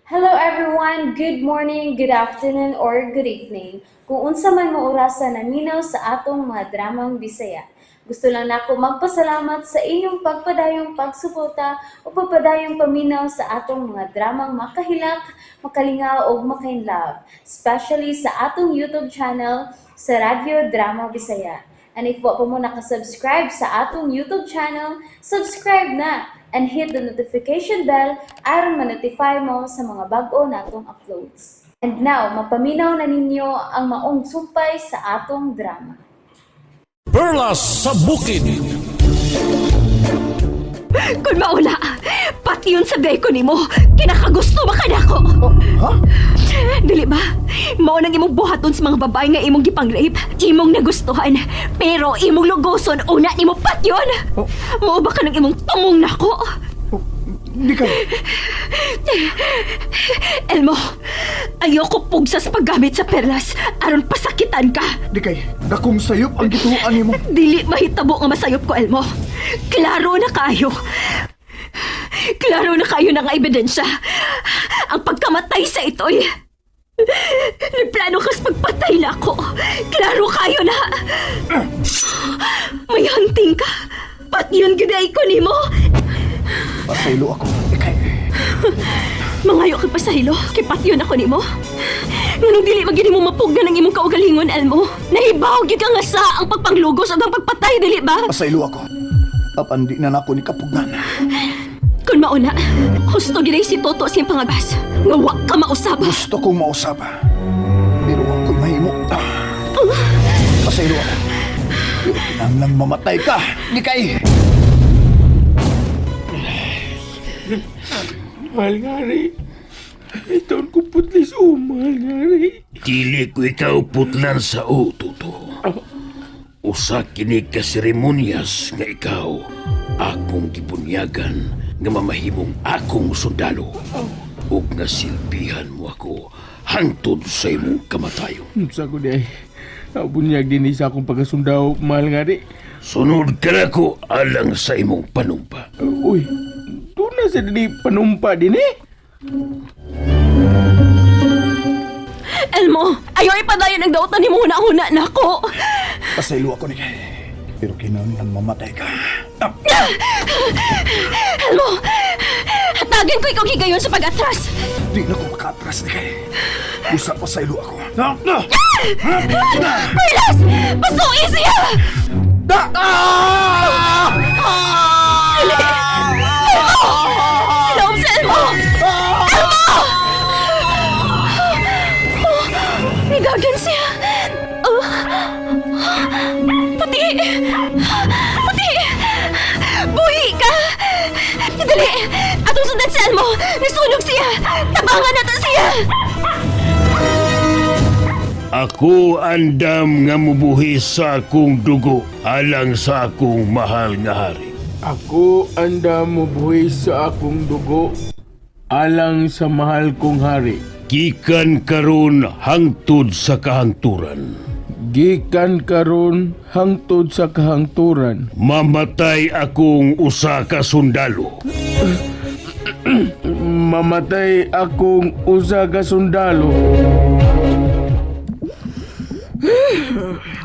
Hello everyone! Good morning, good afternoon, or good evening. Kung unsa man mo orasa naminaw sa atong mga dramang Bisaya. Gusto lang nako magpasalamat sa inyong pagpadayong pagsuporta o pagpadayong paminaw sa atong mga dramang makahilak, makalingaw ug makainlove, especially sa atong YouTube channel sa Radyo Drama Bisaya. And if wa pa mo nakasubscribe sa atong YouTube channel, subscribe na and hit the notification bell aron ma-notify mo sa mga bag-o natong uploads. And now, mapaminaw na ninyo ang maong sumpay sa atong drama. Perlas sa Bukid. Kung maula, pati yun sa beko nimo, kinakagusto ba ka nako? Ha? Dili ba? Mao nang imong buhaton sa mga babae nga imong gipang-rape, imong nagustuhan, pero imong lugoson una nimo patyon. Oh. Mao ba ka ng imong tumong nako? Di ka. Elmo, ayoko pugsa sa paggamit sa perlas aron pasakitan ka. Di kay. Dakong sayop ang gituoan nimo. Dili mahitabo nga masayop ko, Elmo. Klaro na kayo. Klaro na kayo ng ebidensya. Ang pagkamatay sa ito'y... Nagplano kas pagpatay na ako. Klaro kayo na. May hunting ka. Pat yun giday ko nimo. Pasaylo ako. Di kay. Mangayo kag pasahilo, kay patyon ako nimo. Nganong dili magini mo mapugnan ang imong kaugalingon, Elmo? Nahibaw gyud ka nga sa ang pagpanglugos ug ang pagpatay, dili ba? Pasaylo ako. Apan di na nako ni kapugnan. Kung mauna, husto gid si Toto siyang pangagas. Nga wa ka mausab. Gusto kong mausap. Pero ako'y mahimo. Pasaylo ako. Pero kinahanglang mamatay ka. Di kay. Mahal nga rin. Itaon ko putlis o, mahal nga rin. Dili ko ikaw putlan sa o, Toto. Usa kini ka seremonyas nga ikaw akong gibunyagan nga mamahimong akong sundalo ug nga silbihan mo ako hangtod sa imong kamatayon. Sa ko di ay. Bunyag din sa akong pagkasundaw, mahal nga rin. Sunod ka na ko alang sa imong panumpa. Uy, doon na sa dili panumpa din eh. Elmo, ayaw ipadayon ang dautan nimo huna-huna nako. Pasaylo ako ni kay. Pero kinahanglang mamatay ka. Elmo, hatagin ko ikaw higayon sa pag-atras. Di na ko makaatras ni kay. Usa pasaylo ako. Perlas! Pasuki siya! Dali! Elmo! Siloob si Elmo! Elmo! Oh, nidagan siya. Oh. Puti! Puti! Buhi ka! Dali! Atong sundan si Elmo! Nasunog siya! Tabangan nato siya! Ako andam nga mubuhi sa akong dugo alang sa akong mahal nga hari. Ako anda mo buhi sa akong dugo alang sa mahal kong hari. Gikan karon hangtod sa kahangturan. Gikan karon hangtod sa kahangturan. Mamatay akong usa ka sundalo. Mamatay akong usa ka sundalo.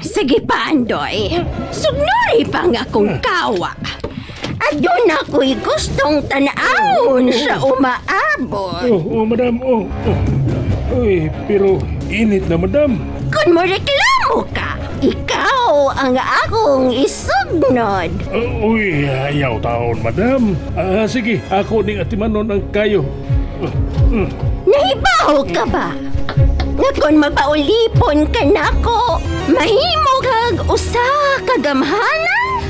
Sige pa, Andoy. Sugnori pa nga akong kawa. Adun ako'y gustong tanaon sa umaabot. Oh, oh, madam, oh, oh. Uy, pero init na, madam. Kung mo reklamo ka, ikaw ang akong isugnod. Uy, ayaw taon, madam. Ah, sige, ako ning atimanon ang kayo. Nahibaw ka ba? Nga kung mapaulipon ka nako, mahimo kag usa ka gamhanan?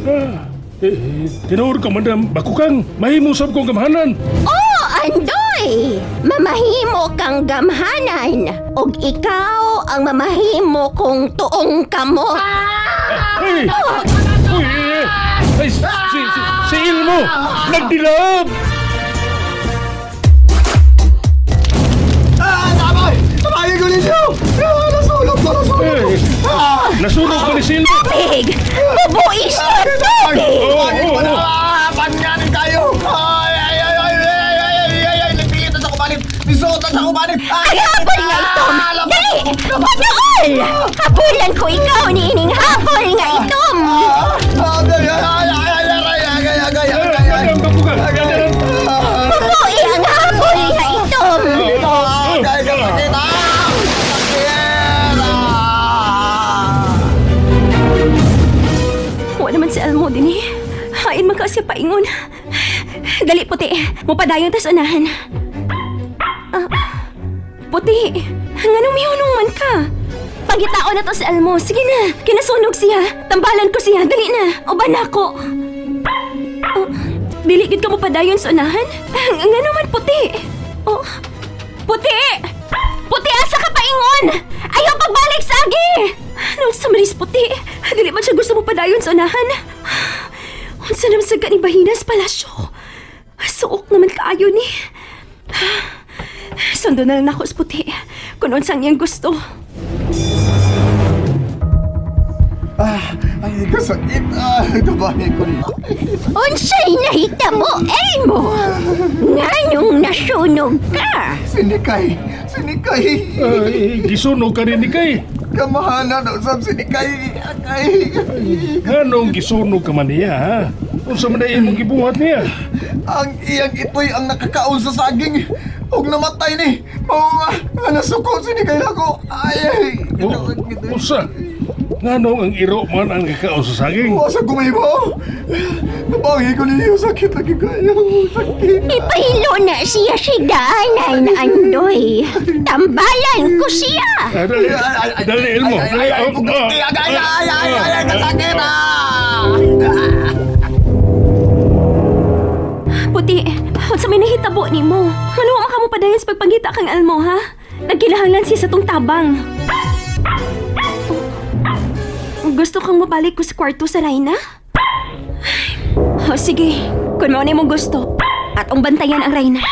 Ah, eh, tinuod ka, madam. Bako kang mahimo sab kong gamhanan. Oh, Andoy! Mamahimo kang gamhanan, ug ikaw ang mamahimo kong tuong kamot. Ay! Uy, eh, eh. Ay, si Ilmo! Nagdilaab! Ah, tama! Tama ko ninyo! Ah, Nasulog ko! Nasulog ko! Eh, nasunog pa ni si Ilmo! Tubig! Bubuis na tubig! Oh. Ah, panganin kayo! Ay, ay, ay, ay, ay, ay, ay, ay, ay, nagpilitan sa kumalit! Sa ubanin. Ang habol nga itom! Dali! Panool! Habulan ko ikaw ni ining habol nga itom! Madam, kapugan. Pumui ang habol nga itom! Wa naman si Elmo din eh. Hain man ka siya paingon. Dali, puti. Mupadayon tas unahan. Ah, puti, nganong mihunong man ka? Pagitao na to si Elmo. Sige na, kinasunog siya. Tambalan ko siya. Dali na. Uban na ako. Oh, dili gid ka mopadayon sa unahan? Ngano man puti? Oh, puti! Puti, asa ka paingon? Ayaw pagbalik sa agi! Ano sa maris puti? Dili man siya gusto mo padayon sa unahan. Unsa naman sa gani bahinas palasyo? Suok naman kaayo ni. Sundo na lang nako sa puti. Kung unsang iyang gusto. Ay, kasakit. Ay, tabahin ko na. Unsay nahita mo, Elmo? Nganong nasunog ka? Sinikay. Sinikay. Ay, gisunog ka rin ni kay. Kamahanan usab sinikay. Akay. Nganong gisunog ka man niya, ha? Unsa man na imong gibuhat niya? Ang iyang ito'y ang nakakaon sa saging. Ug namatay ni. Mao nga, nga nasuko sinikay nako. Ay, ay. Oh, unsa? Nganong ang iro man ang kakaon sa saging? Wa sa gumibo. Nabangi ko ninyo sakit lagi kayo. Sakit. Ipahilo na siya si Daanay na Andoy. Tambalan ko siya. Ah, dali, dali, Elmo. Ay, ay, ay, Dali, ay, ay, ay, ay, ay, ay, kasakit ah! Puti, unsa may nahitabo nimo? Ngano wa ka mo padayon sa pagpangita kang Elmo, ha? Nagkinahanglan siya sa tong tabang. Oh, gusto kang mabalik ko sa kwarto sa Reyna? Oh, sige, kung mao na imong gusto. At ang bantayan ang Reyna.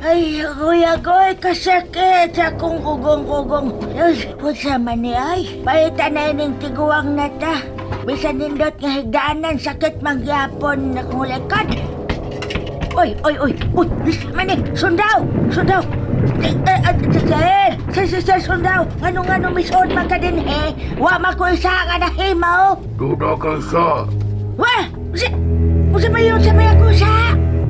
Ay, kuya ko, kasakit sa akong kugong-kugong. Ay, unsa man ni ay. Palitan na ining tiguang na ta. Bisan nindot nga higdaanan, sakit mangyapon na kong likod. Oy, oy, oy, oy, man ni, sundaw, sundaw. Eh, eh, eh, Sir, sir, sir, sir, sundaw. Ngano, ngano, misod man ka din, eh. Wa man ko isa nga nahimaw. Duda ka sa Wa, usa, usa ba yun, sa may ako sa?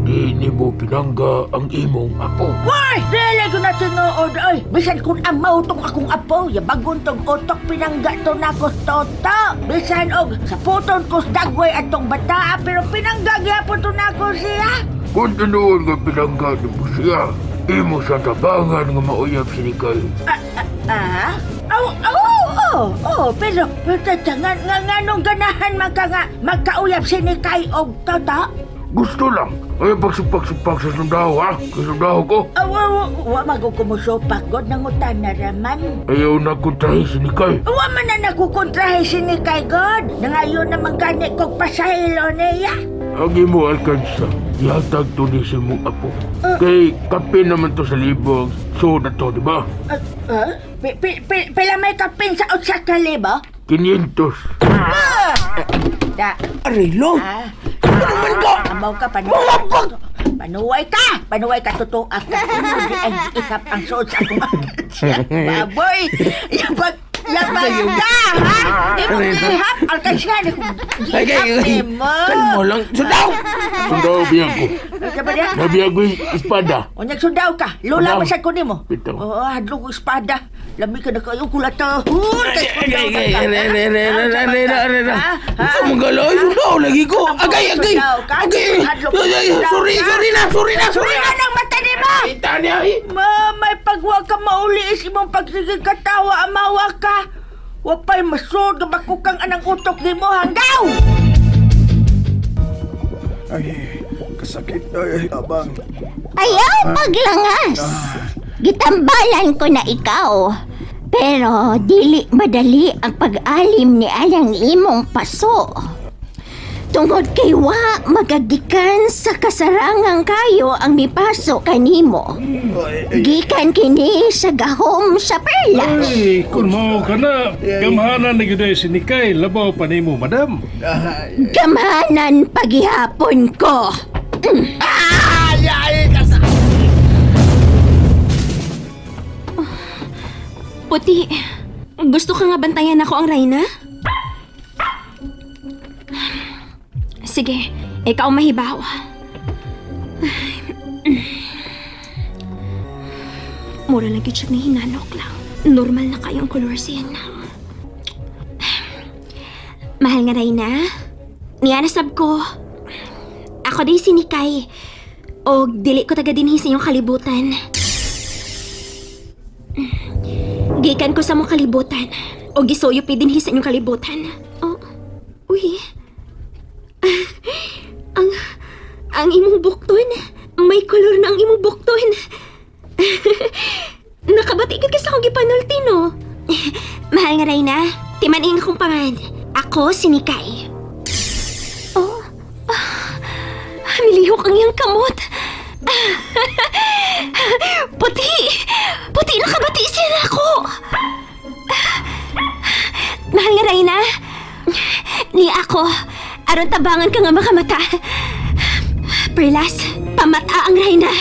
di nimo pinangga ang imong apo. Why? Dili ko na tinuod, oy. Bisan kung amaw tong akong apo, yabagon tong utok pinangga to na ko toto. Bisan og sa puton ko sa dagway atong bataa, pero pinangga gyapon to nako siya. Kung tinuod nga pinangga nimo siya, imo sa tabangan nga mauyab si Nikay. Ah, ah, ah? Oh, oh, oh, oh, pero, pero tata, nga, nga, nga, nung ganahan man ka nga, magkauyab si Nikay og toto? Gusto lang. Ay, pagsupak-supak sa sundaho, ha? Kasundaho ko. Aw, aw, wa magukumusyopak, God, nangutan na raman. Ayaw na kontrahe si Nikay. Wa man na nakukontrahe si Nikay, God. Nangayon naman gani kog pasahilo niya. Ang imo alkansa, ihatag to ni sa imong apo. Kay kape naman to sa libog. So na to, di ba? Ah, ah? Pila may kapin sa 8,000? 500. Da. Arilo! Ah. Ano naman ka? Amaw ka, panuway. Mga pag... Panuway ka! Panuway ka, totoo ka. Hindi ang ihap ang suot sa akong alkansya. Baboy! Yabag! Yabag ka, ha? Imong ihap alkansya. Ay, ay, Ihap ay. nimo. Kalmo lang. Sundaw! Sundaho biyag ko. Sa ba niya? Nabiyag ko yung espada. Unyag sundaw ka. Lola Sundaw. man sa kunin mo. Bitaw. Oo, hadlok ko espada. Lami ka na kayo kulatahon. Kay Ay, sundaw ay, ka. ay, ay, ay, ay, ay, ay, ay, ay, ay. Ha? Ha? Sa mga galaw, sundaw lagi ko. Agay, agay. Sundaw ka? Agay. Hadlok Ay, ay, sundaw sorry, ka? sorry na, sorry na, sorry Sorry na. na ng mata ni mo! Kita niya, eh. Ma, may pagwa ka mauli is imong pagsige katawa amawa ka. Wapay masud bakukang anang utok nimo hanggaw. Ay, kasakit. Ay, tabang. Ayaw paglangas. Gitambalan ko na ikaw. Pero dili madali ang pag-alim ni alang imong paso. Tungod kay wa magagikan sa kasarangang kayo ang mipaso kanimo. Gikan kini sa gahom sa perlas. Ay, kung mao ka na, gamhanan na gyud ay si Nikay, labaw pa nimo, madam. Gamanan pagihapon ko. Ay, ay, kasakit. Puti, gusto ka nga bantayan ako ang Reyna? Sige, ikaw ang mahibaw. Mura lang gyud siya ni hinanok lang. Normal na kayong color siya na. Mahal nga Reyna, niya nasab ko. Ako day si Nikay. O dili ko taga dinhi sa iyong kalibutan. Gikan ko sa mong kalibutan. O gisuyo pi dinhi sa inyong kalibutan. Oh, uy. Ang imong bukton. May kolor na ang imong bukton. Nakabati ka sa akong gipanulti, no? Mahal nga, Reyna. Timaning akong pangan. Ako si Nikay. Oh, nilihok ang iyang kamot. Puti! Puti, nakabati siya na ako! Mahal nga, Reyna. Ni ako, aron tabangan ka nga makamata. Perlas, pamata ang Reyna.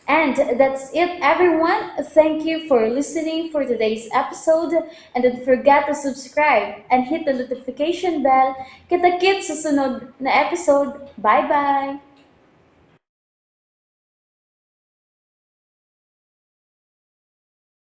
And that's it, everyone. Thank you for listening for today's episode. And don't forget to subscribe and hit the notification bell. Kita-kits sa sunod na episode. Bye-bye!